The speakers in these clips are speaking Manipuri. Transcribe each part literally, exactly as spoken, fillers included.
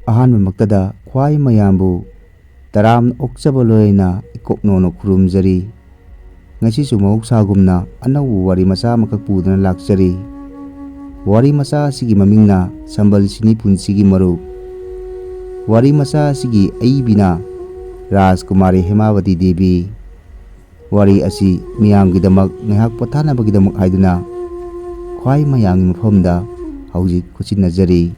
ꯑꯍꯥꯟꯕꯃꯛꯇꯗ ꯈ꯭ꯋꯥꯏ ꯃꯌꯥꯝꯕꯨ ꯇꯔꯥꯝꯅ ꯑꯣꯛꯆꯕ ꯂꯣꯏꯅ ꯏꯀꯣꯛꯅꯣꯅ ꯈꯨꯔꯨꯝꯖꯔꯤ꯫ ꯉꯁꯤꯁꯨ ꯃꯍꯧꯁꯥꯒꯨꯝꯅ ꯑꯅꯧꯕ ꯋꯥꯔꯤ ꯃꯆꯥ ꯑꯃꯈꯛ ꯄꯨꯗꯨꯅ ꯂꯥꯛꯆꯔꯤ꯫ ꯋꯥꯔꯤ ꯃꯆꯥ ꯑꯁꯤꯒꯤ ꯃꯃꯤꯡꯅ ꯁꯝꯕꯜ ꯁꯤꯅꯤ ꯄꯨꯟꯁꯤꯒꯤ ꯃꯔꯨꯞ꯫ ꯋꯥꯔꯤ ꯃꯆꯥ ꯑꯁꯤꯒꯤ ꯑꯏꯕꯤꯅ ꯔꯥꯖꯀꯨꯃꯥꯔꯤ ꯍꯦꯃꯥꯋꯇꯤ ꯗꯦꯕꯤ꯫ ꯋꯥꯔꯤ ꯑꯁꯤ ꯃꯤꯌꯥꯝꯒꯤꯗꯃꯛ ꯉꯥꯏꯍꯥꯛ ꯄꯣꯊꯥꯅꯕꯒꯤꯗꯃꯛ ꯍꯥꯏꯗꯨꯅ ꯈ꯭ꯋꯥꯏ ꯃꯌꯥꯝꯒꯤ ꯃꯐꯝꯗ ꯍꯧꯖꯤꯛ ꯈꯨꯠꯁꯤꯟꯅꯖꯔꯤ꯫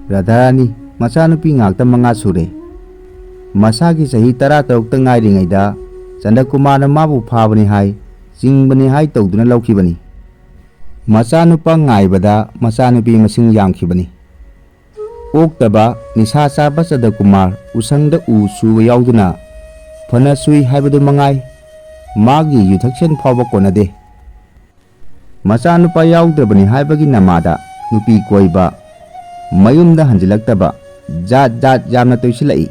ꯔꯥꯙꯥꯔꯥꯅꯤ ꯃꯆꯥꯅꯨꯄꯤ ꯉꯥꯛꯇ ꯃꯉꯥ ꯁꯨꯔꯦ꯫ ꯃꯁꯥꯒꯤ ꯆꯍꯤ ꯇꯔꯥ ꯇꯔꯨꯛꯇ ꯉꯥꯏꯔꯤꯉꯩꯗ ꯆꯟꯗ꯭ꯔꯀꯨꯃꯥꯔꯅ ꯃꯥꯕꯨ ꯐꯥꯕꯅꯤ ꯍꯥꯏ, ꯆꯤꯡꯕꯅꯤ ꯍꯥꯏ ꯇꯧꯗꯨꯅ ꯂꯧꯈꯤꯕꯅꯤ꯫ ꯃꯆꯥꯅꯨꯄꯥ ꯉꯥꯏꯕꯗ ꯃꯆꯥꯅꯨꯄꯤ ꯃꯁꯤꯡ ꯌꯥꯝꯈꯤꯕꯅꯤ꯫ ꯑꯣꯛꯇꯕ ꯅꯤꯁꯥ ꯆꯥꯕ ꯆꯟꯗ꯭ꯔꯀꯨꯃꯥꯔ ꯎꯁꯪꯗ ꯎ ꯁꯨꯕ ꯌꯥꯎꯗꯨꯅ ꯐꯅ ꯁꯨꯏ ꯍꯥꯏꯕꯗꯨ ꯃꯉꯥꯏ, ꯃꯥꯒꯤ ꯌꯨꯊꯛꯁꯦꯟ ꯐꯥꯎꯕ ꯀꯣꯟꯅꯗꯦ꯫ ꯃꯆꯥꯅꯨꯄꯥ ꯌꯥꯎꯗ꯭ꯔꯕꯅꯤ ꯍꯥꯏꯕꯒꯤ ꯅꯃꯥꯗ ꯅꯨꯄꯤ ꯀꯣꯏꯕ, ꯃꯌꯨꯝꯗ ꯍꯟꯖꯤꯜꯂꯛꯇꯕ, ꯖꯥꯠ ꯖꯥꯠ ꯌꯥꯝꯅ ꯇꯣꯏꯁꯤꯜꯂꯛꯏ꯫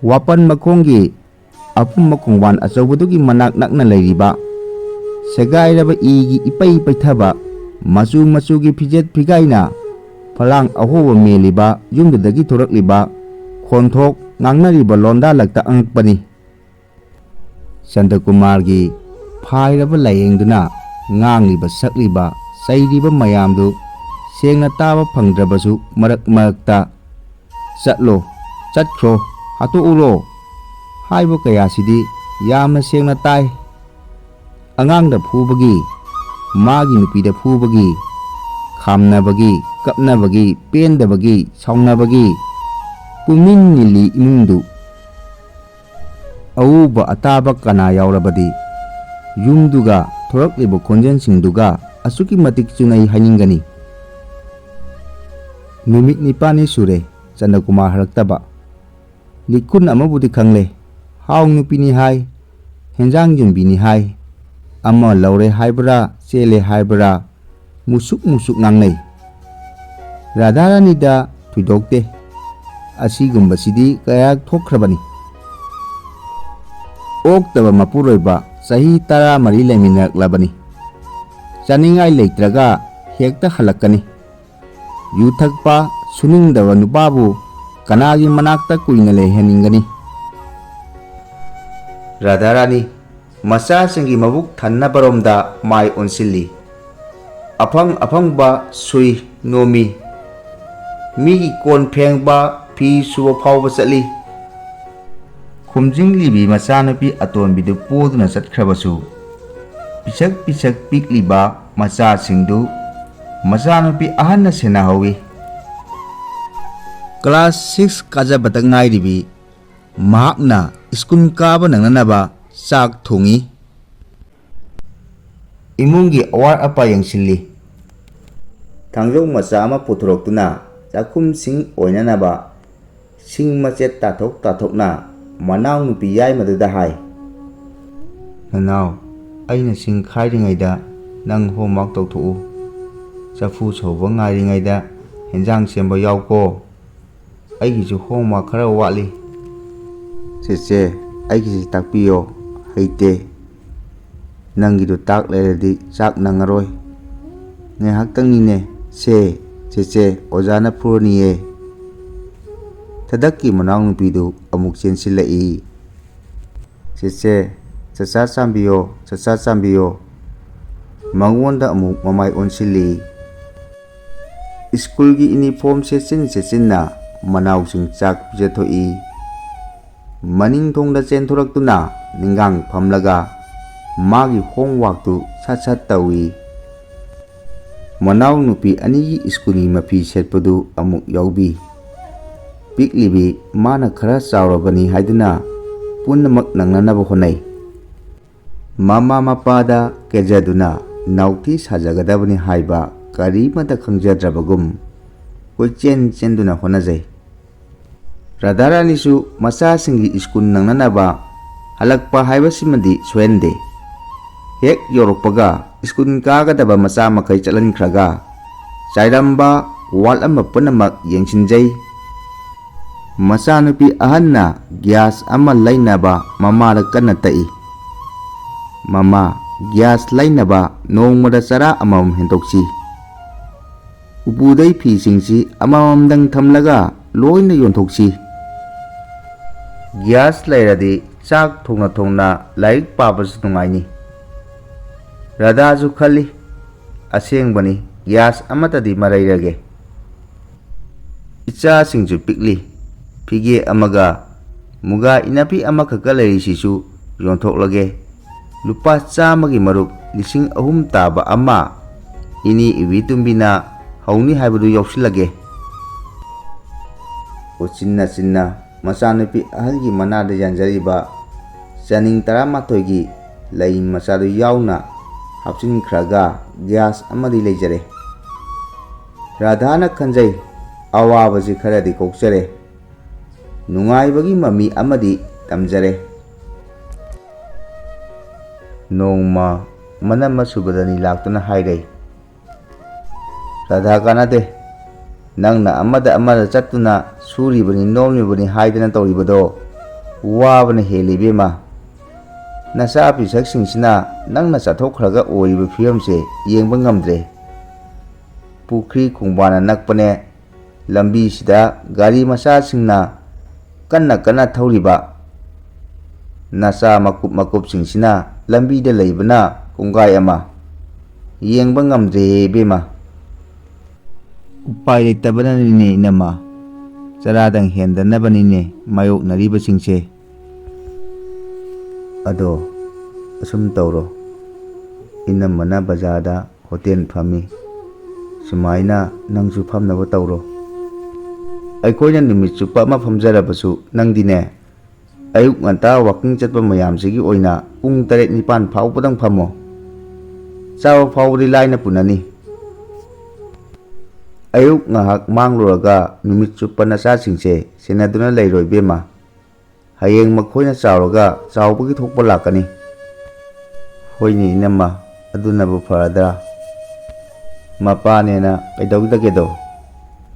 ꯋꯥꯄꯟ ꯃꯈꯣꯡꯒꯤ ꯑꯄꯨꯝꯕ ꯈꯣꯡꯕꯥꯟ ꯑꯆꯧꯕꯗꯨꯒꯤ ꯃꯅꯥꯛ ꯅꯛꯅ ꯂꯩꯔꯤꯕ ꯁꯦꯒꯥꯏꯔꯕ ꯏꯒꯤ ꯏꯄꯩ ꯄꯩꯊꯕ, ꯃꯆꯨ ꯃꯆꯨꯒꯤ ꯐꯤꯖꯦꯠ ꯐꯤꯒꯥꯏꯅ ꯐꯂꯥꯡ ꯑꯍꯣꯕ ꯃꯦꯜꯂꯤꯕ ꯌꯨꯝꯗꯨꯗꯒꯤ ꯊꯣꯔꯛꯂꯤꯕ ꯈꯣꯟꯊꯣꯛ, ꯉꯥꯡꯅꯔꯤꯕ ꯂꯣꯟꯗꯥ ꯂꯛꯇ ꯑꯉꯛꯄꯅꯤ꯫ ꯆꯟꯗ꯭ꯔꯀꯨꯃꯥꯔꯒꯤ ꯐꯥꯏꯔꯕ ꯂꯥꯏꯌꯦꯡꯗꯨꯅ ꯉꯥꯡꯂꯤꯕ, ꯁꯛꯂꯤꯕ, ꯆꯩꯔꯤꯕ ꯃꯌꯥꯝꯗꯨ ꯁꯦꯡꯅ ꯇꯥꯕ ꯐꯪꯗ꯭ꯔꯕꯁꯨ, ꯃꯔꯛ ꯃꯔꯛꯇ "ꯆꯠꯂꯣ, ꯆꯠꯈ꯭ꯔꯣ, ꯍꯥꯠꯇꯣꯛꯎꯔꯣ" ꯍꯥꯏꯕ ꯀꯌꯥꯁꯤꯗꯤ ꯌꯥꯝꯅ ꯁꯦꯡꯅ ꯇꯥꯏ꯫ ꯑꯉꯥꯡꯗ ꯐꯨꯕꯒꯤ, ꯃꯥꯒꯤ ꯅꯨꯄꯤꯗ ꯐꯨꯕꯒꯤ, ꯈꯥꯝꯅꯕꯒꯤ, ꯀꯞꯅꯕꯒꯤ, ꯄꯦꯟꯗꯕꯒꯤ, ꯁꯥꯎꯅꯕꯒꯤ ꯄꯨꯝꯅꯤꯡ ꯅꯤꯜꯂꯤ ꯏꯃꯨꯡꯗꯨ꯫ ꯑꯎꯕ ꯑꯇꯥꯕ ꯀꯅꯥ ꯌꯥꯎꯔꯕꯗꯤ ꯌꯨꯝꯗꯨꯒ ꯊꯣꯔꯛꯂꯤꯕ ꯈꯣꯟꯖꯦꯜꯁꯤꯡꯗꯨꯒ ꯑꯁꯨꯛꯀꯤ ꯃꯇꯤꯛ ꯆꯨꯅꯩ ꯍꯥꯏꯅꯤꯡꯒꯅꯤ꯫ ꯅꯨꯃꯤꯠ ꯅꯤꯄꯥꯜꯅꯤ ꯁꯨꯔꯦ ꯆꯟꯗ꯭ꯔꯀꯨꯃꯥꯔ ꯍꯜꯂꯛꯇꯕ꯫ ꯂꯤꯈꯨꯟ ꯑꯃꯕꯨꯗꯤ ꯈꯪꯂꯦ, ꯍꯥꯎ ꯅꯨꯄꯤꯅꯤ ꯍꯥꯏ, ꯍꯦꯟꯖꯥꯡ ꯌꯣꯟꯕꯤꯅꯤ ꯍꯥꯏ, ꯑꯃ ꯂꯧꯔꯦ ꯍꯥꯏꯕ꯭ꯔꯥ, ꯆꯦꯜꯂꯦ ꯍꯥꯏꯕ꯭ꯔꯥ, ꯃꯨꯁꯨꯛ ꯃꯨꯁꯨꯛ ꯉꯥꯡꯅꯩ꯫ ꯔꯥꯙꯥꯔꯥꯅꯤꯗ ꯊꯣꯏꯗꯣꯛꯇꯦ꯫ ꯑꯁꯤꯒꯨꯝꯕꯁꯤꯗꯤ ꯀꯌꯥ ꯊꯣꯛꯈ꯭ꯔꯕꯅꯤ꯫ ꯑꯣꯛꯇꯕ ꯃꯄꯨꯔꯣꯏꯕ ꯆꯍꯤ ꯇꯔꯥꯃꯔꯤ ꯂꯩꯃꯤꯟꯅꯔꯛꯂꯕꯅꯤ꯫ ꯆꯥꯅꯤꯡꯉꯥꯏ ꯂꯩꯇ꯭ꯔꯒ ꯍꯦꯛꯇ ꯍꯜꯂꯛꯀꯅꯤ꯫ ꯌꯨ ꯊꯛꯄ, ꯁꯨꯅꯤꯡꯗꯕ ꯅꯨꯄꯥꯕꯨ ꯀꯅꯥꯒꯤ ꯃꯅꯥꯛꯇ ꯀꯨꯏꯅ ꯂꯩꯍꯟꯅꯤꯡꯒꯅꯤ? ꯔꯥꯙꯥꯔꯥꯅꯤ ꯃꯆꯥꯁꯤꯡꯒꯤ ꯃꯕꯨꯛ ꯊꯟꯅꯕꯔꯣꯝꯗ ꯃꯥꯏ ꯑꯣꯟꯁꯤꯜꯂꯤ꯫ ꯑꯐꯪ ꯑꯐꯪꯕ ꯁꯨꯏ ꯅꯣꯝꯃꯤ꯫ ꯃꯤꯒꯤ ꯀꯣꯟ ꯐꯦꯡꯕ, ꯐꯤ ꯁꯨꯕ ꯐꯥꯎꯕ ꯆꯠꯂꯤ꯫ ꯈꯨꯝꯖꯤꯡꯂꯤꯕꯤ ꯃꯆꯥꯅꯨꯄꯤ ꯑꯇꯣꯟꯕꯤꯗꯨ ꯄꯣꯗꯨꯅ ꯆꯠꯈ꯭ꯔꯕꯁꯨ, ꯄꯤꯁꯛ ꯄꯤꯁꯛ ꯄꯤꯛꯂꯤꯕ ꯃꯆꯥꯁꯤꯡꯗꯨ ꯃꯆꯥꯅꯨꯄꯤ ꯑꯍꯟꯅ ꯁꯦꯟꯅꯍꯧꯏ꯫ ꯀ꯭ꯂꯥꯁ ꯁꯤꯛꯁ ꯀꯥꯖꯕꯇ ꯉꯥꯏꯔꯤꯕꯤ ꯃꯍꯥꯛꯅ ꯁ꯭ꯀꯨꯜ ꯀꯥꯕ ꯅꯪꯅꯅꯕ ꯆꯥꯛ ꯊꯣꯡꯏ꯫ ꯏꯃꯨꯡꯒꯤ ꯑꯋꯥꯠ ꯑꯄꯥ ꯌꯦꯡꯁꯤꯜꯂꯤ꯫ ꯊꯥꯡꯖꯧ ꯃꯆꯥ ꯑꯃ ꯄꯨꯊꯣꯔꯛꯇꯨꯅ ꯆꯥꯛꯈꯨꯝꯁꯤꯡ ꯑꯣꯏꯅꯅꯕ ꯁꯤꯡ ꯃꯆꯦꯠ ꯇꯥꯊꯣꯛ ꯇꯥꯊꯣꯛꯅ ꯃꯅꯥꯎꯅꯨꯄꯤ ꯌꯥꯏꯃꯗꯨꯗ ꯍꯥꯏ, "ꯅꯅꯥꯎ, ꯑꯩꯅ ꯁꯤꯡ ꯈꯥꯏꯔꯤꯉꯩꯗ ꯅꯪ ꯍꯣꯝꯋꯥꯛ ꯇꯧꯊꯣꯛꯎ꯫ ꯆꯐꯨ ꯁꯧꯕ ꯉꯥꯏꯔꯤꯉꯩꯗ ꯍꯦꯟꯖꯥꯡ ꯁꯦꯝꯕ ꯌꯥꯎꯀꯣ꯫ ꯑꯩꯒꯤꯁꯨ ꯍꯣꯝꯋꯥꯛ ꯈꯔ ꯋꯥꯠꯂꯤ꯫" "ꯆꯦꯆꯦ, ꯑꯩꯒꯤꯁꯤ ꯇꯥꯛꯄꯤꯌꯣ, ꯍꯩꯇꯦ꯫" "ꯅꯪꯒꯤꯗꯨ ꯇꯥꯛ ꯂꯩꯔꯗꯤ ꯆꯥꯛ ꯅꯪꯉꯔꯣꯏ꯫ ꯉꯥꯏꯍꯥꯛꯇꯪꯅꯤꯅꯦ꯫ ꯁꯦ, ꯆꯦꯆꯦ, ꯑꯣꯖꯥꯅ ꯐꯨꯔꯅꯤꯌꯦ꯫" ꯊꯗꯛꯀꯤ ꯃꯅꯥꯎꯅꯨꯄꯤꯗꯨ ꯑꯃꯨꯛ ꯆꯦꯟꯁꯤꯜꯂꯛꯏ꯫ "ꯆꯦꯆꯦ, ꯆꯆꯥ ꯆꯥꯝꯕꯤꯌꯣ, ꯆꯆꯥ ꯆꯥꯝꯕꯤꯌꯣ꯫" ꯃꯉꯣꯟꯗ ꯑꯃꯨꯛ ꯃꯃꯥꯏ ꯑꯣꯟꯁꯤꯜꯂꯤ꯫ ꯁ꯭ꯀꯨꯜꯒꯤ ꯏꯅꯤꯐꯣꯔꯝ ꯁꯦꯠꯆꯤꯟ ꯁꯦꯠꯆꯤꯟꯅ ꯃꯅꯥꯎꯁꯤꯡ ꯆꯥꯛ ꯄꯤꯖꯊꯣꯛꯏ꯫ ꯃꯅꯤꯡ ꯊꯣꯡꯗ ꯆꯦꯟꯊꯣꯔꯛꯇꯨꯅ ꯅꯤꯡꯒꯥꯡ ꯐꯝꯂꯒ ꯃꯥꯒꯤ ꯍꯣꯝꯋꯥꯛꯇꯨ ꯁꯠ ꯁꯠ ꯇꯧꯏ꯫ ꯃꯅꯥꯎꯅꯨꯄꯤ ꯑꯅꯤꯒꯤ ꯁ꯭ꯀꯨꯜꯒꯤ ꯃꯐꯤ ꯁꯦꯠꯄꯗꯨ ꯑꯃꯨꯛ ꯌꯥꯎꯕꯤ꯫ ꯄꯤꯛꯂꯤꯕꯤ ꯃꯥꯅ ꯈꯔ ꯆꯥꯎꯔꯕꯅꯤ ꯍꯥꯏꯗꯨꯅ ꯄꯨꯝꯅꯃꯛ ꯅꯪꯅꯅꯕ ꯍꯣꯠꯅꯩ꯫ ꯃꯃꯥ ꯃꯄꯥꯗ ꯀꯦꯖꯗꯨꯅ ꯅꯥꯎꯊꯤ ꯁꯥꯖꯒꯗꯕꯅꯤ ꯍꯥꯏꯕ ꯀꯔꯤꯃꯇ ꯈꯪꯖꯗ꯭ꯔꯕꯒꯨꯝ ꯀꯣꯏꯆꯦꯟ ꯆꯦꯟꯗꯨꯅ ꯍꯣꯠꯅꯖꯩ꯫ ꯔꯥꯙꯥꯔꯥꯅꯤꯁꯨ ꯃꯆꯥꯁꯤꯡꯒꯤ ꯁ꯭ꯀꯨꯜ ꯅꯪꯅꯅꯕ ꯍꯜꯂꯛꯄ ꯍꯥꯏꯕꯁꯤꯃꯗꯤ ꯁꯣꯏꯍꯟꯗꯦ꯫ ꯍꯦꯛ ꯌꯧꯔꯛꯄꯒ ꯁ꯭ꯀꯨꯜ ꯀꯥꯒꯗꯕ ꯃꯆꯥ ꯃꯈꯩ ꯆꯠꯍꯟꯈ꯭ꯔꯒ ꯆꯥꯏꯔꯝꯕ, ꯋꯥꯠꯂꯝꯕ ꯄꯨꯝꯅꯃꯛ ꯌꯦꯡꯁꯤꯟꯖꯩ꯫ ꯃꯆꯥꯅꯨꯄꯤ ꯑꯍꯟꯅ ꯒ꯭ꯌꯥꯁ ꯑꯃ ꯂꯩꯅꯕ ꯃꯃꯥꯗ ꯀꯟꯅ ꯇꯛꯏ꯫ "ꯃꯃꯥ, ꯒ꯭ꯌꯥꯁ ꯂꯩꯅꯕ ꯅꯣꯡꯃꯗ ꯆꯔꯥ ꯑꯃꯃꯝ ꯍꯦꯟꯗꯣꯛꯁꯤ꯫" ꯎꯄꯨꯗꯩ ꯐꯤꯁꯤꯡꯁꯤ ꯑꯃꯃꯝꯗꯪ ꯊꯝꯂꯒ ꯂꯣꯏꯅ ꯌꯣꯟꯊꯣꯛꯁꯤ꯫ ꯒ꯭ꯌꯥꯁ ꯂꯩꯔꯗꯤ ꯆꯥꯛ ꯊꯣꯡꯅ ꯊꯣꯡꯅ ꯂꯥꯏꯔꯤꯛ ꯄꯥꯕꯁꯨ ꯅꯨꯡꯉꯥꯏꯅꯤ꯫ ꯔꯥꯙꯥꯁꯨ ꯈꯜꯂꯤ, "ꯑꯁꯦꯡꯕꯅꯤ, ꯒ꯭ꯌꯥꯁ ꯑꯃꯠꯇꯗꯤ ꯃꯔꯩꯔꯒꯦ꯫ ꯏꯆꯥꯁꯤꯡꯁꯨ ꯄꯤꯛꯂꯤ, ꯐꯤꯒꯦ ꯑꯃꯒ ꯃꯨꯒꯥ ꯏꯅꯥꯄꯤ ꯑꯃꯈꯛꯀ ꯂꯩꯔꯤꯁꯤꯁꯨ ꯌꯣꯟꯊꯣꯛꯂꯒꯦ꯫ ꯂꯨꯄꯥ ꯆꯥꯝꯃꯒꯤ ꯃꯔꯨꯞ ꯂꯤꯁꯤꯡ ꯑꯍꯨꯝ ꯇꯥꯕ ꯑꯃ ꯏꯅꯦ ꯏꯕꯤꯇꯨꯝꯕꯤꯅ ꯍꯧꯅꯤ ꯍꯥꯏꯕꯗꯨ ꯌꯥꯎꯁꯤꯜꯂꯒꯦ"꯫ ꯎꯆꯤꯟ ꯅꯥꯆꯤꯟꯅ ꯃꯆꯥꯅꯨꯄꯤ ꯑꯍꯜꯒꯤ ꯃꯅꯥꯗ ꯌꯥꯟꯖꯔꯤꯕ ꯆꯥꯅꯤꯡ ꯇꯔꯥꯃꯥꯊꯣꯏꯒꯤ ꯂꯩ ꯃꯆꯥꯗꯨ ꯌꯥꯎꯅ ꯍꯥꯞꯆꯤꯟꯈ꯭ꯔꯒ ꯒ꯭ꯌꯥꯁ ꯑꯃꯗꯤ ꯂꯩꯖꯔꯦ꯫ ꯔꯥꯙꯥꯅ ꯈꯟꯖꯩ, "ꯑꯋꯥꯕꯁꯤ ꯈꯔꯗꯤ ꯀꯣꯛꯆꯔꯦ, ꯅꯨꯡꯉꯥꯏꯕꯒꯤ ꯃꯃꯤ ꯑꯃꯗꯤ ꯇꯝꯖꯔꯦ"꯫ ꯅꯣꯡꯃ ꯃꯅꯝ ꯃꯁꯨꯕꯗꯅꯤ ꯂꯥꯛꯇꯨꯅ ꯍꯥꯏꯔꯩ, "ꯔꯥꯙꯥ, ꯀꯥꯟꯅꯗꯦ꯫ ꯅꯪꯅ ꯑꯃꯗ ꯑꯃꯗ ꯆꯠꯇꯨꯅ ꯁꯨꯔꯤꯕꯅꯤ, ꯅꯣꯝꯂꯤꯕꯅꯤ ꯍꯥꯏꯗꯅ ꯇꯧꯔꯤꯕꯗꯣ ꯋꯥꯕꯅ ꯍꯦꯜꯂꯤ ꯏꯕꯦꯝꯃ꯫ ꯅꯆꯥ ꯄꯤꯁꯛꯁꯤꯡꯁꯤꯅ ꯅꯪꯅ ꯆꯠꯊꯣꯛꯈ꯭ꯔꯒ ꯑꯣꯏꯔꯤꯕ ꯐꯤꯕꯝꯁꯦ ꯌꯦꯡꯕ ꯉꯝꯗ꯭ꯔꯦ꯫ ꯄꯨꯈ꯭ꯔꯤ ꯈꯣꯡꯕꯥꯟꯅ ꯅꯛꯄꯅꯦ, ꯂꯝꯕꯤꯁꯤꯗ ꯒꯥꯔꯤ ꯃꯆꯥꯁꯤꯡꯅ ꯀꯟꯅ ꯀꯟꯅ ꯊꯧꯔꯤꯕ, ꯅꯆꯥ ꯃꯀꯨꯞ ꯃꯀꯨꯞꯁꯤꯡꯁꯤꯅ ꯂꯝꯕꯤꯗ ꯂꯩꯕꯅ ꯀꯣꯡꯒꯥꯏ ꯑꯃ꯫ ꯌꯦꯡꯕ ꯉꯝꯗ꯭ꯔꯦ ꯏꯕꯦꯝꯃ"꯫ "ꯎꯄꯥꯏ ꯂꯩꯇꯕꯅꯅꯤꯅꯦ ꯏꯅꯝꯃ, ꯆꯔꯥꯗꯪ ꯍꯦꯟꯗꯅꯕꯅꯤꯅꯦ ꯃꯥꯌꯣꯛꯅꯔꯤꯕꯁꯤꯡꯁꯦ"꯫ "ꯑꯗꯣ ꯑꯁꯨꯝ ꯇꯧꯔꯣ, ꯏꯅꯝꯃꯅ ꯕꯖꯥꯔꯗ ꯍꯣꯇꯦꯜ ꯐꯝꯃꯤ, ꯁꯨꯃꯥꯏꯅ ꯅꯪꯁꯨ ꯐꯝꯅꯕ ꯇꯧꯔꯣ꯫ ꯑꯩꯈꯣꯏꯅ ꯅꯨꯃꯤꯠ ꯆꯨꯞꯄ ꯑꯃ ꯐꯝꯖꯔꯕꯁꯨ ꯅꯪꯗꯤꯅꯦ, ꯑꯌꯨꯛ ꯉꯟꯇꯥ ꯋꯥꯀꯤꯡ ꯆꯠꯄ ꯃꯌꯥꯝꯁꯤꯒꯤ ꯑꯣꯏꯅ ꯄꯨꯡ ꯇꯔꯦꯠ ꯅꯤꯄꯥꯟ ꯐꯥꯎꯕꯗꯪ ꯐꯝꯃꯣ꯫ ꯆꯥꯕ ꯐꯥꯎꯕꯗꯤ ꯂꯥꯏꯅ ꯄꯨꯅꯅꯤ꯫ ꯑꯌꯨꯛ ꯉꯥꯏꯍꯥꯛ ꯃꯥꯡꯂꯨꯔꯒ ꯅꯨꯃꯤꯠ ꯆꯨꯞꯄ ꯅꯆꯥꯁꯤꯡꯁꯦ ꯁꯦꯟꯅꯗꯨꯅ ꯂꯩꯔꯣ ꯏꯕꯦꯝꯃ꯫ ꯍꯌꯦꯡ ꯃꯈꯣꯏꯅ ꯆꯥꯎꯔꯒ ꯆꯥꯎꯕꯒꯤ ꯊꯣꯛꯄ ꯂꯥꯛꯀꯅꯤ"꯫ "ꯍꯣꯏꯅꯦ ꯏꯅꯝꯃ, ꯑꯗꯨꯅꯕꯨ ꯐꯔꯗ꯭ꯔꯥ? ꯃꯄꯥꯅꯦꯅ ꯀꯩꯗꯧꯗꯒꯦꯗꯣ?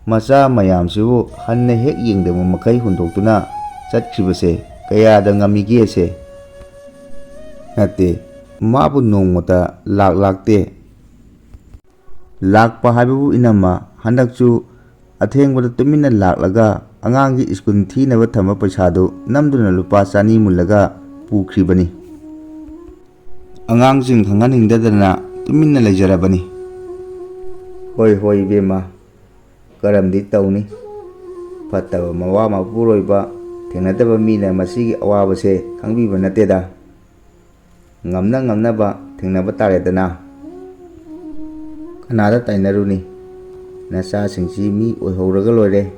ꯃꯆꯥ ꯃꯌꯥꯝꯁꯤꯕꯨ ꯍꯟꯅ ꯍꯦꯛ ꯌꯦꯡꯗꯕ ꯃꯈꯩ ꯍꯨꯟꯗꯣꯛꯇꯨꯅ ꯆꯠꯈꯤꯕꯁꯦ ꯀꯌꯥꯗ ꯉꯝꯃꯤꯒꯦꯁꯦ? ꯅꯠꯇꯦ, ꯃꯥꯕꯨ ꯅꯣꯡꯃꯇ ꯂꯥꯛ ꯂꯥꯛꯇꯦ"꯫ ꯂꯥꯛꯄ ꯍꯥꯏꯕꯕꯨ ꯏꯅꯝꯃ, ꯍꯟꯗꯛꯁꯨ ꯑꯊꯦꯡꯕꯗ ꯇꯨꯃꯤꯟꯅ ꯂꯥꯛꯂꯒ ꯑꯉꯥꯡꯒꯤ ꯁ꯭ꯀꯨꯜ ꯊꯤꯅꯕ ꯊꯝꯕ ꯄꯩꯁꯥꯗꯨ ꯅꯝꯗꯨꯅ ꯂꯨꯄꯥ ꯆꯅꯤ ꯃꯨꯜꯂꯒ ꯄꯨꯈ꯭ꯔꯤꯕꯅꯤ꯫ ꯑꯉꯥꯡꯁꯤꯡ ꯈꯪꯍꯟꯅꯤꯡꯗꯗꯅ ꯇꯨꯃꯤꯟꯅ ꯂꯩꯖꯔꯕꯅꯤ꯫ ꯍꯣꯏ, ꯍꯣꯏ, ꯏꯕꯦꯝꯃ, ꯀꯔꯝꯗꯤ ꯇꯧꯅꯤ? ꯐꯠꯇꯕ ꯃꯋꯥ ꯃꯄꯨꯔꯣꯏꯕ ꯊꯦꯡꯅꯗꯕ ꯃꯤꯅ ꯃꯁꯤꯒꯤ ꯑꯋꯥꯕꯁꯦ ꯈꯪꯕꯤꯕ ꯅꯠꯇꯦꯗ꯫ ꯉꯝꯅ ꯉꯝꯅꯕ ꯊꯦꯡꯅꯕ ꯇꯥꯔꯦꯗꯅ꯫ ꯀꯅꯥꯗ ꯇꯥꯏꯅꯔꯨꯅꯤ? ꯅꯆꯥꯁꯤꯡꯁꯤ ꯃꯤ ꯑꯣꯏꯍꯧꯔꯒ ꯂꯣꯏꯔꯦ꯫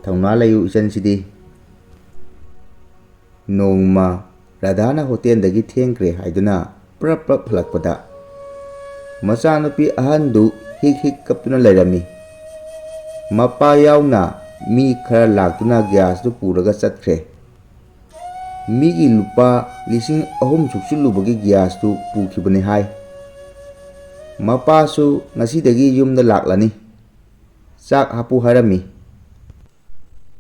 ꯊꯧꯅꯥ ꯂꯩꯌꯨ ꯏꯆꯟꯁꯤꯗꯤ꯫ ꯅꯣꯡꯃ ꯔꯥꯙꯥꯅ ꯍꯣꯇꯦꯜꯗꯒꯤ ꯊꯦꯡꯈ꯭ꯔꯦ ꯍꯥꯏꯗꯨꯅ ꯄ꯭ꯔꯞ ꯄ꯭ꯔꯞ ꯍꯜꯂꯛꯄꯗ, ꯃꯆꯥꯅꯨꯄꯤ ꯑꯍꯟꯗꯨ ꯍꯤꯛ ꯍꯤꯛ ꯀꯞꯇꯨꯅ ꯂꯩꯔꯝꯃꯤ꯫ ꯃꯄꯥ ꯌꯥꯎꯅ ꯃꯤ ꯈꯔ ꯂꯥꯛꯇꯨꯅ ꯒ꯭ꯌꯥꯁꯇꯨ ꯄꯨꯔꯒ ꯆꯠꯈ꯭ꯔꯦ꯫ ꯃꯤꯒꯤ ꯂꯨꯄꯥ ꯂꯤꯁꯤꯡ ꯑꯍꯨꯝ ꯁꯨꯛꯆꯤꯜꯂꯨꯕꯒꯤ ꯒ꯭ꯌꯥꯁꯇꯨ ꯄꯨꯈꯤꯕꯅꯤ ꯍꯥꯏ꯫ ꯃꯄꯥꯁꯨ ꯉꯁꯤꯗꯒꯤ ꯌꯨꯝꯗ ꯂꯥꯛꯂꯅꯤ꯫ ꯆꯥꯛ ꯍꯥꯞꯄꯨ ꯍꯥꯏꯔꯝꯃꯤ꯫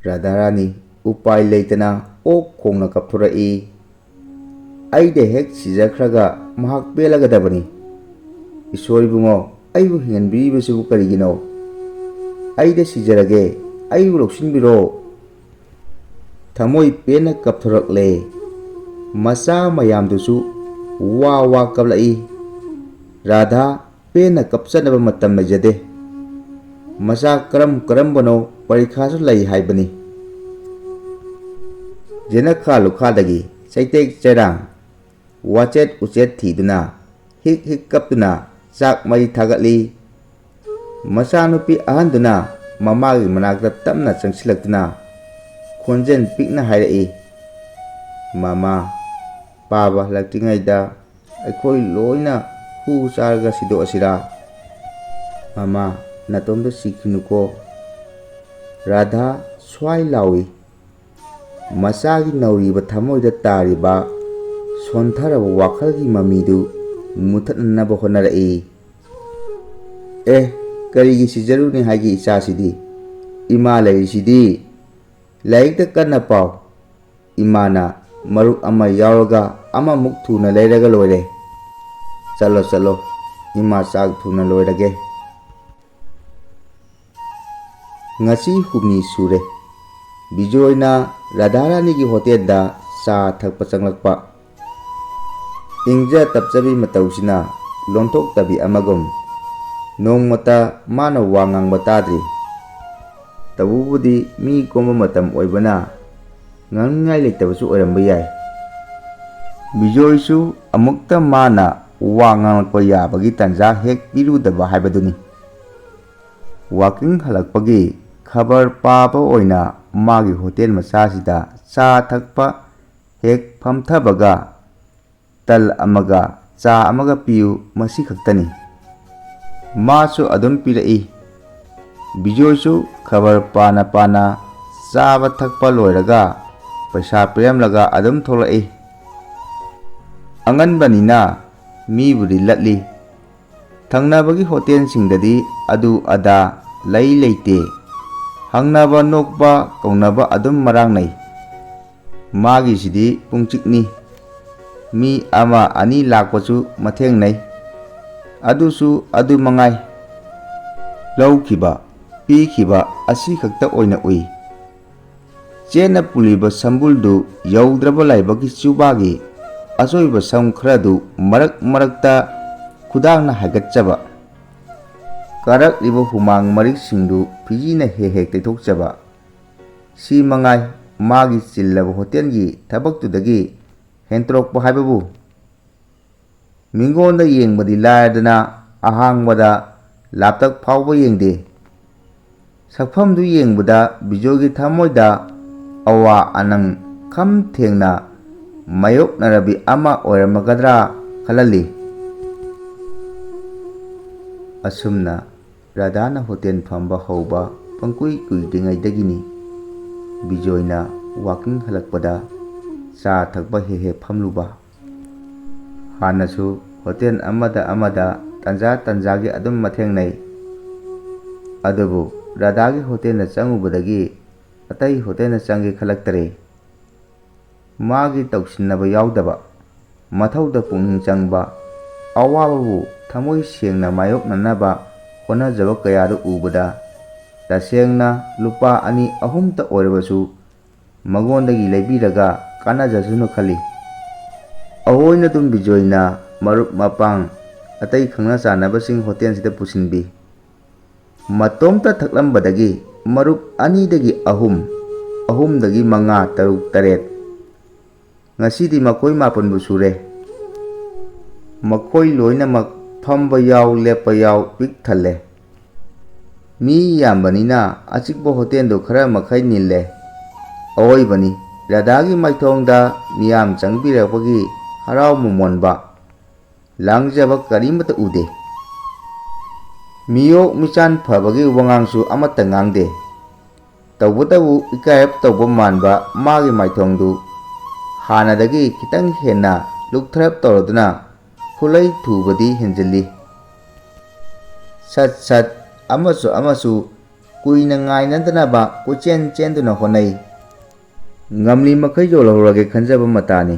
ꯔꯥꯙꯥꯔꯥꯅꯤ ꯎꯄꯥꯏ ꯂꯩꯇꯅ ꯑꯣꯛ ꯈꯣꯡꯅ ꯀꯞꯊꯣꯔꯛꯏ꯫ ꯑꯩꯗ ꯍꯦꯛ ꯁꯤꯖꯈ꯭ꯔꯒ ꯃꯍꯥꯛ ꯄꯦꯜꯂꯒꯗꯕꯅꯤ꯫ ꯏꯁꯣꯔ ꯏꯕꯨꯡꯉꯣ, ꯑꯩꯕꯨ ꯍꯤꯡꯍꯟꯕꯤꯔꯤꯕꯁꯤꯕꯨ ꯀꯔꯤꯒꯤꯅꯣ? ꯑꯩꯗ ꯁꯤꯖꯔꯒꯦ, ꯑꯩꯕꯨ ꯂꯧꯁꯤꯟꯕꯤꯔꯣ꯫ ꯊꯃꯣꯏ ꯄꯦꯟꯅ ꯀꯞꯊꯣꯔꯛꯂꯦ꯫ ꯃꯆꯥ ꯃꯌꯥꯝꯗꯨꯁꯨ ꯋꯥ ꯋꯥ ꯀꯞꯂꯛꯏ꯫ ꯔꯥꯙꯥ ꯄꯦꯟꯅ ꯀꯞꯆꯅꯕ ꯃꯇꯝ ꯂꯩꯖꯗꯦ꯫ ꯃꯆꯥ ꯀꯔꯝ ꯀꯔꯝꯕꯅꯣ ꯄꯔꯤꯈꯥꯁꯨ ꯂꯩ ꯍꯥꯏꯕꯅꯤ꯫ ꯌꯦꯅꯈꯥ ꯂꯨꯈꯥꯗꯒꯤ ꯆꯩꯇꯦꯛ ꯆꯩꯔꯥꯡ, ꯋꯥꯆꯦꯠ ꯎꯆꯦꯠ ꯊꯤꯗꯨꯅ ꯍꯤꯛ ꯍꯤꯛ ꯀꯞꯇꯨꯅ ꯆꯥꯛ ꯃꯩ ꯊꯥꯒꯠꯂꯤ꯫ ꯃꯆꯥꯅꯨꯄꯤ ꯑꯍꯟꯗꯨꯅ ꯃꯃꯥꯒꯤ ꯃꯅꯥꯛꯇ ꯇꯞꯅ ꯆꯪꯁꯤꯜꯂꯛꯇꯨꯅ ꯈꯣꯟꯖꯦꯜ ꯄꯤꯛꯅ ꯍꯥꯏꯔꯛꯏ, "ꯃꯃꯥ, ꯄꯥꯕ ꯍꯜꯂꯛꯇ꯭ꯔꯤꯉꯩꯗ ꯑꯩꯈꯣꯏ ꯂꯣꯏꯅ ꯍꯨ ꯆꯥꯔꯒ ꯁꯤꯗꯣꯛꯑꯁꯤꯔꯥ?" "ꯃꯃꯥ, ꯅꯇꯣꯝꯇ ꯁꯤꯈꯤꯅꯨꯀꯣ꯫" ꯔꯥꯙꯥ ꯁ꯭ꯋꯥꯏ ꯂꯥꯎꯏ꯫ ꯃꯆꯥꯒꯤ ꯅꯧꯔꯤꯕ ꯊꯃꯣꯏꯗ ꯇꯥꯔꯤꯕ ꯁꯣꯟꯊꯔꯕ ꯋꯥꯈꯜꯒꯤ ꯃꯃꯤꯗꯨ ꯃꯨꯊꯠꯅꯅꯕ ꯍꯣꯠꯅꯔꯛꯏ꯫ "ꯑꯦ, ꯀꯔꯤꯒꯤ ꯁꯤꯖꯔꯨꯅꯤ ꯍꯥꯏꯒꯦ ꯏꯆꯥꯁꯤꯗꯤ? ꯏꯃꯥ ꯂꯩꯔꯤꯁꯤꯗꯤ꯫ ꯂꯥꯏꯔꯤꯛꯇ ꯀꯟꯅ ꯄꯥꯎ꯫ ꯏꯃꯥꯅ ꯃꯔꯨꯞ ꯑꯃ ꯌꯥꯎꯔꯒ ꯑꯃꯃꯨꯛ ꯊꯨꯅ ꯂꯩꯔꯒ ꯂꯣꯏꯔꯦ꯫ ꯆꯠꯂꯣ, ꯆꯠꯂꯣ꯫ ꯏꯃꯥ ꯆꯥꯛ ꯊꯨꯅ ꯂꯣꯏꯔꯒꯦ꯫ ꯉꯁꯤ ꯍꯨꯝꯅꯤ ꯁꯨꯔꯦ ꯕꯤꯖꯣꯏꯅ ꯔꯥꯙꯥꯔꯥꯅꯤꯒꯤ ꯍꯣꯇꯦꯜꯗ ꯆꯥ ꯊꯛꯄ ꯆꯪꯂꯛꯄ꯫ ꯏꯪꯖ ꯇꯞꯆꯕꯤ ꯃꯇꯧꯁꯤꯅ ꯂꯣꯟꯊꯣꯛꯇꯕꯤ ꯑꯃꯒꯨꯝ ꯅꯣꯡꯃꯇ ꯃꯥꯅ ꯋꯥ ꯉꯥꯡꯕ ꯇꯥꯗ꯭ꯔꯤ꯫ ꯇꯧꯕꯕꯨꯗꯤ ꯃꯤ ꯀꯣꯝꯕ ꯃꯇꯝ ꯑꯣꯏꯕꯅ ꯉꯥꯡꯅꯤꯡꯉꯥꯏ ꯂꯩꯇꯕꯁꯨ ꯑꯣꯏꯔꯝꯕ ꯌꯥꯏ꯫ ꯕꯤꯖꯣꯏꯁꯨ ꯑꯃꯨꯛꯇ ꯃꯥꯅ ꯋꯥ ꯉꯥꯡꯂꯛꯄ ꯌꯥꯕꯒꯤ ꯇꯥꯟꯖꯥ ꯍꯦꯛ ꯄꯤꯔꯨꯗꯕ ꯍꯥꯏꯕꯗꯨꯅꯤ꯫ ꯋꯥꯀꯤꯡ ꯍꯜꯂꯛꯄꯒꯤ ꯈꯕꯔ ꯄꯥꯕ ꯑꯣꯏꯅ ꯃꯥꯒꯤ ꯍꯣꯇꯦꯜ ꯃꯆꯥꯁꯤꯗ ꯆꯥ ꯊꯛꯄ ꯍꯦꯛ ꯐꯝꯊꯕꯒ, "ꯇꯜ ꯑꯃꯒ ꯆꯥ ꯑꯃꯒ ꯄꯤꯌꯨ, ꯃꯁꯤ ꯈꯛꯇꯅꯤ"꯫ ꯃꯥꯁꯨ ꯑꯗꯨꯝ ꯄꯤꯔꯛꯏ꯫ ꯕꯤꯖꯣꯏꯁꯨ ꯈꯕꯔ ꯄꯥꯅ ꯄꯥꯅ ꯆꯥꯕ ꯊꯛꯄ ꯂꯣꯏꯔꯒ ꯄꯩꯁꯥ ꯄꯤꯔꯝꯂꯒ ꯑꯗꯨꯝ ꯊꯣꯛꯂꯛꯏ꯫ ꯑꯉꯟꯕꯅꯤꯅ ꯃꯤꯕꯨꯗꯤ ꯂꯠꯂꯤ꯫ ꯊꯪꯅꯕꯒꯤ ꯍꯣꯇꯦꯜꯁꯤꯡꯗꯗꯤ ꯑꯗꯨ ꯑꯗꯥ ꯂꯩ ꯂꯩꯇꯦ꯫ ꯍꯪꯅꯕ ꯅꯣꯛꯄ ꯀꯧꯅꯕ ꯑꯗꯨꯝ ꯃꯔꯥꯡꯅꯩ꯫ ꯃꯥꯒꯤꯁꯤꯗꯤ ꯄꯨꯡꯆꯤꯛꯅꯤ꯫ ꯃꯤ ꯑꯃ ꯑꯅꯤ ꯂꯥꯛꯄꯁꯨ ꯃꯊꯦꯡꯅꯩ꯫ ꯑꯗꯨꯁꯨ ꯑꯗꯨ ꯃꯉꯥꯏ꯫ ꯂꯧꯈꯤꯕ, ꯄꯤꯈꯤꯕ ꯑꯁꯤꯈꯛꯇ ꯑꯣꯏꯅ ꯎꯏ꯫ ꯆꯦꯟꯅ ꯄꯨꯜꯂꯤꯕ ꯁꯝꯕꯨꯜꯗꯨ ꯌꯧꯗ꯭ꯔꯕ ꯂꯥꯏꯕꯛꯀꯤ ꯆꯨꯕꯥꯒꯤ ꯑꯆꯣꯏꯕ ꯁꯝ ꯈꯔꯗꯨ ꯃꯔꯛ ꯃꯔꯛꯇ ꯈꯨꯗꯥꯡꯅ ꯍꯥꯏꯒꯠꯆꯕ꯫ ꯀꯥꯔꯛꯂꯤꯕ ꯍꯨꯃꯥꯡ ꯃꯔꯤꯛꯁꯤꯡꯗꯨ ꯐꯤꯖꯤꯅ ꯍꯦꯛ ꯍꯦꯛ ꯇꯩꯊꯣꯛꯆꯕ꯫ ꯁꯤ ꯃꯉꯥꯏ ꯃꯥꯒꯤ ꯆꯤꯜꯂꯕ ꯍꯣꯇꯦꯜꯒꯤ ꯊꯕꯛꯇꯨꯗꯒꯤ ꯍꯦꯟꯇꯣꯔꯛꯄ ꯍꯥꯏꯕꯕꯨ꯫ ꯃꯤꯉꯣꯟꯗ ꯌꯦꯡꯕꯗꯤ ꯂꯥꯏꯔꯗꯅ ꯑꯍꯥꯡꯕꯗ ꯂꯥꯞꯇꯛ ꯐꯥꯎꯕ ꯌꯦꯡꯗꯦ꯫ ꯁꯛꯐꯝꯗꯨ ꯌꯦꯡꯕꯗ ꯕꯤꯖꯣꯏꯒꯤ ꯊꯃꯣꯏꯗ ꯑꯋꯥ ꯑꯅꯪ ꯈꯝ ꯊꯦꯡꯅ ꯃꯥꯌꯣꯛꯅꯔꯕꯤ ꯑꯃ ꯑꯣꯏꯔꯝꯃꯒꯗ꯭ꯔꯥ ꯈꯜꯍꯜꯂꯤ꯫ ꯑꯁꯨꯝꯅ ꯔꯥꯙꯥꯅ ꯍꯣꯇꯦꯜ ꯐꯝꯕ ꯍꯧꯕ ꯄꯪꯀꯨꯏ ꯀꯨꯏꯗ꯭ꯔꯤꯉꯩꯗꯒꯤꯅꯤ ꯕꯤꯖꯣꯏꯅ ꯋꯥꯀꯤꯡ ꯍꯜꯂꯛꯄꯗ ꯆꯥ ꯊꯛꯄ ꯍꯦꯛ ꯍꯦꯛ ꯐꯝꯂꯨꯕ꯫ ꯍꯥꯟꯅꯁꯨ ꯍꯣꯇꯦꯜ ꯑꯃꯗ ꯑꯃꯗ ꯇꯟꯖꯥ ꯇꯟꯖꯥꯒꯤ ꯑꯗꯨꯝ ꯃꯊꯦꯡꯅꯩ꯫ ꯑꯗꯨꯕꯨ ꯔꯥꯙꯥꯒꯤ ꯍꯣꯇꯦꯜꯗ ꯆꯪꯉꯨꯕꯗꯒꯤ ꯑꯇꯩ ꯍꯣꯇꯦꯜꯗ ꯆꯪꯒꯦ ꯈꯜꯂꯛꯇꯔꯦ꯫ ꯃꯥꯒꯤ ꯇꯧꯁꯤꯟꯅꯕ ꯌꯥꯎꯗꯕ, ꯃꯊꯧꯗ ꯄꯨꯛꯅꯤꯡ ꯆꯪꯕ, ꯑꯋꯥꯕꯕꯨ ꯊꯃꯣꯏ ꯁꯦꯡꯅ ꯃꯥꯌꯣꯛꯅꯅꯕ ꯍꯣꯠꯅꯖꯕ ꯀꯌꯥꯗꯨ ꯎꯕꯗ ꯇꯁꯦꯡꯅ ꯂꯨꯄꯥ ꯑꯅꯤ ꯑꯍꯨꯝꯇ ꯑꯣꯏꯔꯕꯁꯨ ꯃꯉꯣꯟꯗꯒꯤ ꯂꯩꯕꯤꯔꯒ ꯀꯥꯟꯅꯖꯁꯅꯨ ꯈꯜꯂꯤ꯫ ꯑꯍꯣꯏꯅ ꯑꯗꯨꯝ ꯕꯤꯖꯣꯏꯅ ꯃꯔꯨꯞ ꯃꯄꯥꯡ ꯑꯇꯩ ꯈꯪꯅ ꯆꯥꯟꯅꯕꯁꯤꯡ ꯍꯣꯇꯦꯜꯁꯤꯗ ꯄꯨꯁꯤꯟꯕꯤ꯫ ꯃꯇꯣꯝꯇ ꯊꯛꯂꯝꯕꯗꯒꯤ ꯃꯔꯨꯞ ꯑꯅꯤꯗꯒꯤ ꯑꯍꯨꯝ, ꯑꯍꯨꯝꯗꯒꯤ ꯃꯉꯥ, ꯇꯔꯨꯛ, ꯇꯔꯦꯠ, ꯉꯁꯤꯗꯤ ꯃꯈꯣꯏ ꯃꯥꯄꯟꯕꯨ ꯁꯨꯔꯦ꯫ ꯃꯈꯣꯏ ꯂꯣꯏꯅꯃꯛ ꯐꯝꯕ ꯌꯥꯎ, ꯂꯦꯞꯄ ꯌꯥꯎ, ꯄꯤꯛ ꯊꯜꯂꯦ꯫ ꯃꯤ ꯌꯥꯝꯕꯅꯤꯅ ꯑꯆꯤꯛꯄ ꯍꯣꯇꯦꯜꯗꯨ ꯈꯔ ꯃꯈꯩ ꯅꯤꯜꯂꯦ꯫ ꯑꯋꯣꯏꯕꯅꯤ, ꯔꯥꯙꯥꯒꯤ ꯃꯥꯏꯊꯣꯡꯗ ꯃꯤꯌꯥꯝ ꯆꯪꯕꯤꯔꯛꯄꯒꯤ ꯍꯔꯥꯎ ꯃꯃꯣꯟꯕ, ꯂꯥꯡꯖꯕ ꯀꯔꯤꯃꯠꯇ ꯎꯗꯦ꯫ ꯃꯤꯑꯣꯛ ꯃꯤꯆꯥꯟ ꯐꯕꯒꯤ ꯋꯥꯉꯥꯡꯁꯨ ꯑꯃꯠꯇ ꯉꯥꯡꯗꯦ꯫ ꯇꯧꯕꯇꯕꯨ ꯏꯀꯥꯏꯔꯞ ꯇꯧꯕ ꯃꯥꯟꯕ ꯃꯥꯒꯤ ꯃꯥꯏꯊꯣꯡꯗꯨ ꯍꯥꯟꯅꯗꯒꯤ ꯈꯤꯇꯪ ꯍꯦꯟꯅ ꯂꯨꯛꯊꯔꯞ ꯇꯧꯔꯗꯨꯅ ꯈꯨꯠꯂꯩ ꯊꯨꯕꯗꯤ ꯍꯦꯟꯖꯤꯜꯂꯤ꯫ ꯁꯠ ꯁꯠ ꯑꯃꯁꯨ ꯑꯃꯁꯨ ꯀꯨꯏꯅ ꯉꯥꯏꯅꯗꯅꯕ ꯀꯣꯏꯆꯦꯟ ꯆꯦꯟꯗꯨꯅ ꯍꯣꯠꯅꯩ꯫ ꯉꯝꯂꯤ ꯃꯈꯩ ꯌꯣꯜꯍꯧꯔꯒꯦ ꯈꯟꯖꯕ ꯃꯇꯥꯅꯤ꯫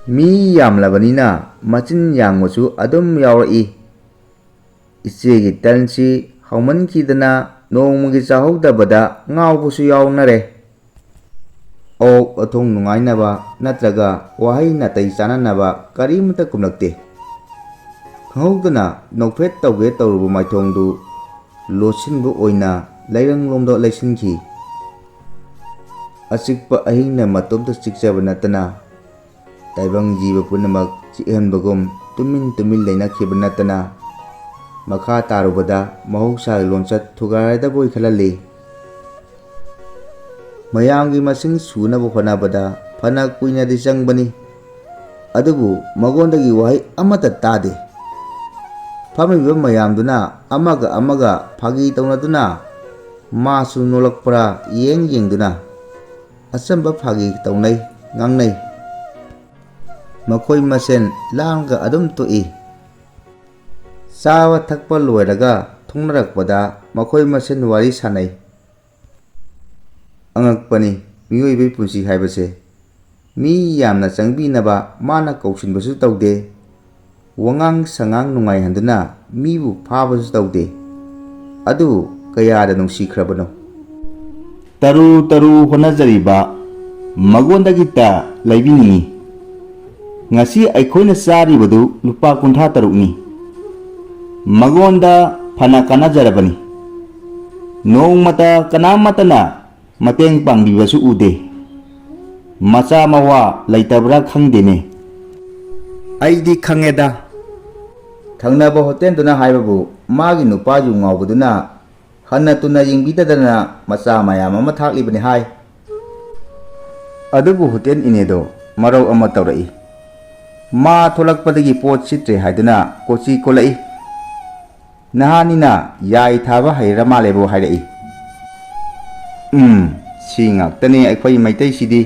ꯃꯤ ꯌꯥꯝꯂꯕꯅꯤꯅ ꯃꯆꯤꯟ ꯌꯥꯡꯕꯁꯨ ꯑꯗꯨꯝ ꯌꯥꯎꯔꯛꯏ꯫ ꯏꯆꯦꯒꯤ ꯇꯟꯁꯤ ꯍꯥꯎꯃꯟꯈꯤꯗꯅ ꯅꯣꯡꯃꯒꯤ ꯆꯥꯍꯧꯗꯕꯗ ꯉꯥꯎꯕꯁꯨ ꯌꯥꯎꯅꯔꯦ꯫ ꯑꯣꯛ ꯑꯊꯣꯡ ꯅꯨꯡꯉꯥꯏꯅꯕ ꯅꯠꯇ꯭ꯔꯒ ꯋꯥꯍꯩ ꯅꯥꯇꯩ ꯆꯥꯅꯅꯕ ꯀꯔꯤꯃꯠꯇ ꯀꯨꯝꯂꯛꯇꯦ꯫ ꯈꯪꯍꯧꯗꯅ ꯅꯣꯛꯐꯦꯠ ꯇꯧꯒꯦ ꯇꯧꯔꯨꯕ ꯃꯥꯏꯊꯣꯡꯗꯨ ꯂꯣꯠꯁꯤꯟꯕ ꯑꯣꯏꯅ ꯂꯩꯔꯪꯂꯣꯝꯗ ꯂꯩꯁꯤꯟꯈꯤ꯫ ꯑꯆꯤꯛꯄ ꯑꯍꯤꯡꯅ ꯃꯇꯣꯝꯇ ꯆꯤꯛꯆꯕ ꯅꯠꯇꯅ ꯇꯥꯏꯕꯪ ꯖꯤꯕ ꯄꯨꯝꯅꯃꯛ ꯆꯤꯛꯍꯟꯕꯒꯨꯝ ꯇꯨꯃꯤꯟ ꯇꯨꯃꯤꯟ ꯂꯩꯅꯈꯤꯕ ꯅꯠꯇꯅ ꯃꯈꯥ ꯇꯥꯔꯨꯕꯗ ꯃꯍꯧꯁꯥꯒꯤ ꯂꯣꯟꯆꯠ ꯊꯨꯒꯥꯏꯔꯗꯕꯣꯏ ꯈꯜꯍꯜꯂꯤ꯫ ꯃꯌꯥꯝꯒꯤ ꯃꯁꯤꯡ ꯁꯨꯅꯕ ꯍꯣꯠꯅꯕꯗ ꯐꯅ ꯀꯨꯏꯅꯗꯤ ꯆꯪꯕꯅꯤ, ꯑꯗꯨꯕꯨ ꯃꯉꯣꯟꯗꯒꯤ ꯋꯥꯍꯩ ꯑꯃꯠꯇ ꯇꯥꯗꯦ꯫ ꯐꯝꯃꯤꯕ ꯃꯌꯥꯝꯗꯨꯅ ꯑꯃꯒ ꯑꯃꯒ ꯐꯥꯒꯤ ꯇꯧꯅꯗꯨꯅ, ꯃꯥꯁꯨ ꯅꯣꯛꯂꯛꯄ꯭ꯔꯥ ꯌꯦꯡ ꯌꯦꯡꯗꯨꯅ ꯑꯆꯝꯕ ꯐꯥꯒꯤ ꯇꯧꯅꯩ, ꯉꯥꯡꯅꯩ꯫ ꯃꯈꯣꯏ ꯃꯁꯦꯟ ꯂꯥꯡꯒ ꯑꯗꯨꯝ ꯇꯣꯛꯏ꯫ ꯆꯥꯕ ꯊꯛꯄ ꯂꯣꯏꯔꯒ ꯊꯣꯡꯅꯔꯛꯄꯗ ꯃꯈꯣꯏ ꯃꯁꯦꯟ ꯋꯥꯔꯤ ꯁꯥꯟꯅꯩ꯫ ꯑꯉꯛꯄꯅꯤ ꯃꯤꯑꯣꯏꯕꯒꯤ ꯄꯨꯟꯁꯤ ꯍꯥꯏꯕꯁꯦ꯫ ꯃꯤ ꯌꯥꯝꯅ ꯆꯪꯕꯤꯅꯕ ꯃꯥꯅ ꯀꯧꯁꯤꯟꯕꯁꯨ ꯇꯧꯗꯦ꯫ ꯋꯥꯉꯥꯡ ꯁꯉꯥꯡ ꯅꯨꯡꯉꯥꯏꯍꯟꯗꯨꯅ ꯃꯤꯕꯨ ꯐꯥꯕꯁꯨ ꯇꯧꯗꯦ꯫ ꯑꯗꯨꯕꯨ ꯀꯌꯥꯗ ꯅꯨꯡꯁꯤꯈ꯭ꯔꯕꯅꯣ꯫ ꯇꯔꯨ ꯇꯔꯨ ꯍꯣꯠꯅꯖꯔꯤꯕ ꯃꯉꯣꯟꯗꯒꯤꯇ ꯂꯩꯕꯤꯅꯤꯡꯏ꯫ ꯉꯁꯤ ꯑꯩꯈꯣꯏꯅ ꯆꯥꯔꯤꯕꯗꯨ ꯂꯨꯄꯥ ꯀꯨꯟꯊ꯭ꯔꯥ ꯇꯔꯨꯛꯅꯤ꯫ ꯃꯉꯣꯟꯗ ꯐꯅ ꯀꯥꯟꯅꯖꯔꯕꯅꯤ꯫ ꯅꯣꯡꯃꯇ ꯀꯅꯥꯃꯠꯇꯅ ꯃꯇꯦꯡ ꯄꯥꯡꯕꯤꯕꯁꯨ ꯎꯗꯦ꯫ ꯃꯆꯥ ꯃꯋꯥ ꯂꯩꯇꯕ꯭ꯔꯥ ꯈꯪꯗꯦꯅꯦ꯫ ꯑꯩꯗꯤ ꯈꯪꯉꯦꯗ꯫ ꯊꯪꯅꯕ ꯍꯣꯇꯦꯜꯗꯨꯅ ꯍꯥꯏꯕꯕꯨ ꯃꯥꯒꯤ ꯅꯨꯄꯥ ꯌꯨ ꯉꯥꯎꯕꯗꯨꯅ ꯍꯟꯅ ꯇꯨꯅ ꯌꯦꯡꯕꯤꯗꯗꯅ ꯃꯆꯥ ꯃꯌꯥꯝ ꯑꯃ ꯊꯥꯛꯂꯤꯕꯅꯤ ꯍꯥꯏ꯫ ꯑꯗꯨꯕꯨ ꯍꯣꯇꯦꯜ ꯏꯅꯦꯗꯣ ꯃꯔꯧ ꯑꯃ ꯇꯧꯔꯛꯏ꯫ ꯃꯥ ꯊꯣꯛꯂꯛꯄꯗꯒꯤ ꯄꯣꯠ ꯁꯤꯠꯇ꯭ꯔꯦ ꯍꯥꯏꯗꯨꯅ ꯀꯣꯆꯤ ꯀꯣꯜꯂꯛꯏ꯫ ꯅꯍꯥꯅꯤꯅ ꯌꯥꯏ ꯊꯥꯕ ꯍꯩꯔ ꯃꯥꯜꯂꯦꯕꯨ ꯍꯥꯏꯔꯛꯏ꯫ ꯎꯝ, ꯁꯤ ꯉꯥꯛꯇꯅꯦ ꯑꯩꯈꯣꯏ ꯃꯩꯇꯩꯁꯤꯗꯤ꯫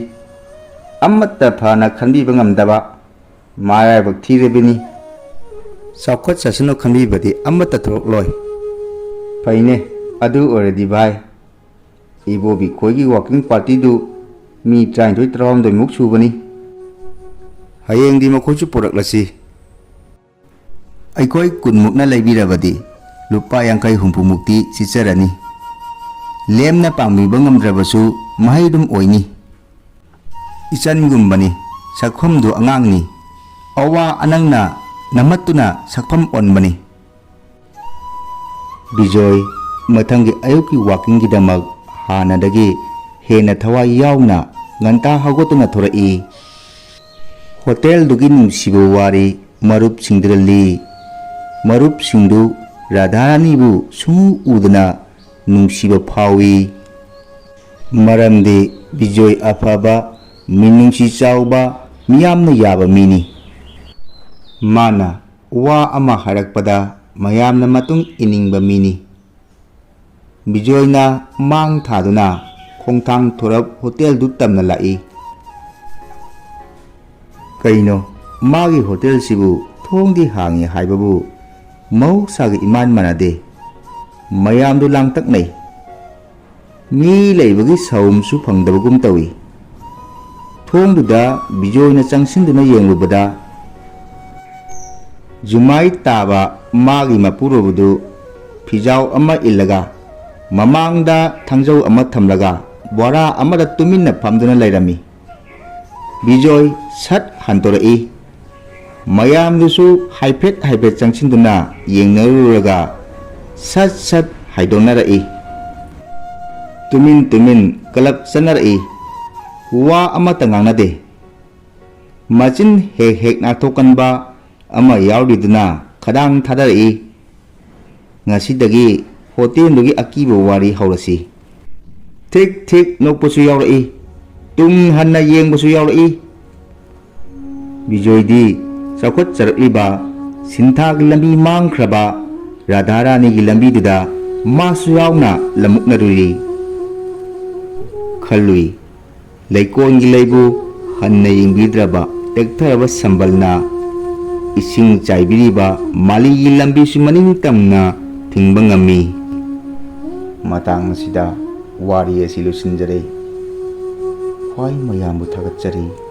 ꯑꯃꯠꯇ ꯐꯅ ꯈꯟꯕꯤꯕ ꯉꯝꯗꯕ, ꯃꯔꯥꯏꯕꯛ ꯊꯤꯔꯤꯕꯅꯤ꯫ ꯆꯥꯎꯈꯠ ꯆꯠꯁꯅꯨ ꯈꯟꯕꯤꯕꯗꯤ ꯑꯃꯠꯇ ꯊꯣꯛꯂꯣꯏ꯫ ꯐꯩꯅꯦ, ꯑꯗꯨ ꯑꯣꯏꯔꯗꯤ ꯚꯥꯏ꯫ ꯏꯕꯣꯕꯤ ꯈꯣꯏꯒꯤ ꯋꯥꯀꯤꯡ ꯄꯥꯔꯇꯤꯗꯨ ꯃꯤ ꯇꯔꯥꯅꯤꯊꯣꯏ ꯇꯔꯥꯍꯨꯝꯗꯣꯏꯃꯨꯛ ꯁꯨꯕꯅꯤ꯫ ꯍꯌꯦꯡꯗꯤ ꯃꯈꯣꯏꯁꯨ ꯄꯨꯔꯛꯂꯁꯤ꯫ ꯑꯩꯈꯣꯏ ꯀꯨꯟꯃꯨꯛꯅ ꯂꯩꯕꯤꯔꯕꯗꯤ ꯂꯨꯄꯥ ꯌꯥꯡꯈꯩ ꯍꯨꯝꯐꯨꯃꯨꯛꯇꯤ ꯁꯤꯠꯆꯔꯅꯤ꯫ ꯂꯦꯝꯅ ꯄꯥꯡꯕꯤꯕ ꯉꯝꯗ꯭ꯔꯕꯁꯨ ꯃꯍꯩ ꯑꯗꯨꯝ ꯑꯣꯏꯅꯤ꯫ ꯏꯆꯟꯒꯨꯝꯕꯅꯤ, ꯁꯛꯐꯝꯗꯨ ꯑꯉꯥꯡꯅꯤ꯫ ꯑꯋꯥ ꯑꯅꯪꯅ ꯅꯝꯍꯠꯇꯨꯅ ꯁꯛꯐꯝ ꯑꯣꯟꯕꯅꯤ꯫ ꯕꯤꯖꯣꯏ, ꯃꯊꯪꯒꯤ ꯑꯌꯨꯛꯀꯤ ꯋꯥꯀꯤꯡꯒꯤꯗꯃꯛ ꯍꯥꯟꯅꯗꯒꯤ ꯍꯦꯟꯅ ꯊꯋꯥꯏ ꯌꯥꯎꯅ ꯉꯟꯇꯥ ꯍꯧꯒꯠꯇꯨꯅ ꯊꯣꯔꯛꯏ꯫ ꯍꯣꯇꯦꯜꯗꯨꯒꯤ ꯅꯨꯡꯁꯤꯕ ꯋꯥꯔꯤ ꯃꯔꯨꯞꯁꯤꯡꯗꯨꯗ ꯂꯤ꯫ ꯃꯔꯨꯞꯁꯤꯡꯗꯨ ꯔꯥꯙꯥꯔꯥꯅꯤꯕꯨ ꯁꯨꯡꯎ ꯎꯗꯅ ꯅꯨꯡꯁꯤꯕ ꯐꯥꯎꯏ꯫ ꯃꯔꯝꯗꯤ ꯕꯤꯖꯣꯏ ꯑꯐꯕ, ꯃꯤꯅꯨꯡꯁꯤ ꯆꯥꯎꯕ, ꯃꯤꯌꯥꯝꯅ ꯌꯥꯕ ꯃꯤꯅꯤ꯫ ꯃꯥꯅ ꯋꯥ ꯑꯃ ꯍꯥꯏꯔꯛꯄꯗ ꯃꯌꯥꯝꯅ ꯃꯇꯨꯡ ꯏꯅꯤꯡꯕ ꯃꯤꯅꯤ꯫ ꯕꯤꯖꯣꯏꯅ ꯃꯥꯡ ꯊꯥꯗꯨꯅ ꯈꯣꯡꯊꯥꯡ ꯊꯣꯔꯞ ꯍꯣꯇꯦꯜꯗꯨ ꯇꯝꯅ ꯂꯥꯛꯏ꯫ ꯀꯩꯅꯣ, ꯃꯥꯒꯤ ꯍꯣꯇꯦꯜꯁꯤꯕꯨ ꯊꯣꯡꯗꯤ ꯍꯥꯡꯉꯤ ꯍꯥꯏꯕꯕꯨ ꯃꯍꯧꯁꯥꯒ ꯏꯃꯥꯟ ꯃꯥꯟꯅꯗꯦ꯫ ꯃꯌꯥꯝꯗꯨ ꯂꯥꯡꯇꯛꯅꯩ꯫ ꯃꯤ ꯂꯩꯕꯒꯤ ꯁꯥꯎꯝꯁꯨ ꯐꯪꯗꯕꯒꯨꯝ ꯇꯧꯏ꯫ ꯊꯣꯡꯗꯨꯗ ꯕꯤꯖꯣꯏꯅ ꯆꯪꯁꯤꯟꯗꯨꯅ ꯌꯦꯡꯂꯨꯕꯗ, ꯖꯨꯃꯥꯏ ꯇꯥꯕ ꯃꯥꯒꯤ ꯃꯄꯨꯔꯣꯏꯕꯗꯨ ꯐꯤꯖꯥꯎ ꯑꯃ ꯏꯜꯂꯒ ꯃꯃꯥꯡꯗ ꯊꯥꯡꯖꯧ ꯑꯃ ꯊꯝꯂꯒ ꯕꯣꯔꯥ ꯑꯃꯗ ꯇꯨꯃꯤꯟꯅ ꯐꯝꯗꯨꯅ ꯂꯩꯔꯝꯃꯤ꯫ ꯕꯤꯖꯣꯏ ꯁꯠ ꯍꯟꯗꯣꯔꯛꯏ꯫ ꯃꯌꯥꯝꯗꯨꯁꯨ ꯍꯥꯏꯐꯦꯠ ꯍꯥꯏꯐꯦꯠ ꯆꯪꯁꯤꯟꯗꯨꯅ ꯌꯦꯡꯅꯔꯨꯔꯒ ꯁꯠ ꯁꯠ ꯍꯥꯏꯗꯣꯛꯅꯔꯛꯏ꯫ ꯇꯨꯃꯤꯟ ꯇꯨꯃꯤꯟ ꯀꯂꯞ ꯆꯠꯅꯔꯛꯏ꯫ ꯋꯥ ꯑꯃꯠꯇ ꯉꯥꯡꯅꯗꯦ꯫ ꯃꯆꯤꯟ ꯍꯦꯛ ꯍꯦꯛ ꯅꯥꯊꯣꯛꯀꯟꯕ ꯑꯃ ꯌꯥꯎꯔꯤꯗꯨꯅ ꯈꯗꯥꯡ ꯊꯥꯗꯔꯛꯏ꯫ ꯉꯁꯤꯗꯒꯤ ꯍꯣꯇꯦꯜꯗꯨꯒꯤ ꯑꯀꯤꯕ ꯋꯥꯔꯤ ꯍꯧꯔꯁꯤ꯫ ꯊꯤꯛ ꯊꯤꯛ ꯅꯣꯛꯄꯁꯨ ꯌꯥꯎꯔꯛꯏ꯫ ꯇꯨꯡ ꯍꯟꯅ ꯌꯦꯡꯕꯁꯨ ꯌꯥꯎꯔꯛꯏ꯫ ꯕꯤꯖꯣꯏꯗꯤ ꯆꯥꯎꯈꯠꯆꯔꯛꯂꯤꯕ ꯁꯤꯟꯊꯥꯒꯤ ꯂꯝꯕꯤ ꯃꯥꯡꯈ꯭ꯔꯕ ꯔꯥꯙꯥꯔꯥꯅꯤꯒꯤ ꯂꯝꯕꯤꯗꯨꯗ ꯃꯥꯁꯨ ꯌꯥꯎꯅ ꯂꯝꯃꯨꯛꯅꯔꯨꯔꯤ ꯈꯜꯂꯨꯏ꯫ ꯂꯩꯀꯣꯜꯒꯤ ꯂꯩꯕꯨ ꯍꯟꯅ ꯌꯦꯡꯕꯤꯗ꯭ꯔꯕ ꯇꯦꯛꯊꯔꯕ ꯁꯝꯕꯜꯅ ꯏꯁꯤꯡ ꯆꯥꯏꯕꯤꯔꯤꯕ ꯃꯥꯂꯤꯒꯤ ꯂꯝꯕꯤꯁꯨ ꯃꯅꯤꯡ ꯇꯝꯅ ꯊꯤꯡꯕ ꯉꯝꯃꯤ꯫ ꯃꯇꯥꯡ ꯑꯁꯤꯗ ꯋꯥꯔꯤ ꯑꯁꯤ ꯂꯣꯏꯁꯤꯟꯖꯔꯦ꯫ ꯈ꯭ꯋꯥꯏ ꯃꯌꯥꯝꯕꯨ ꯊꯥꯒꯠꯆꯔꯤ꯫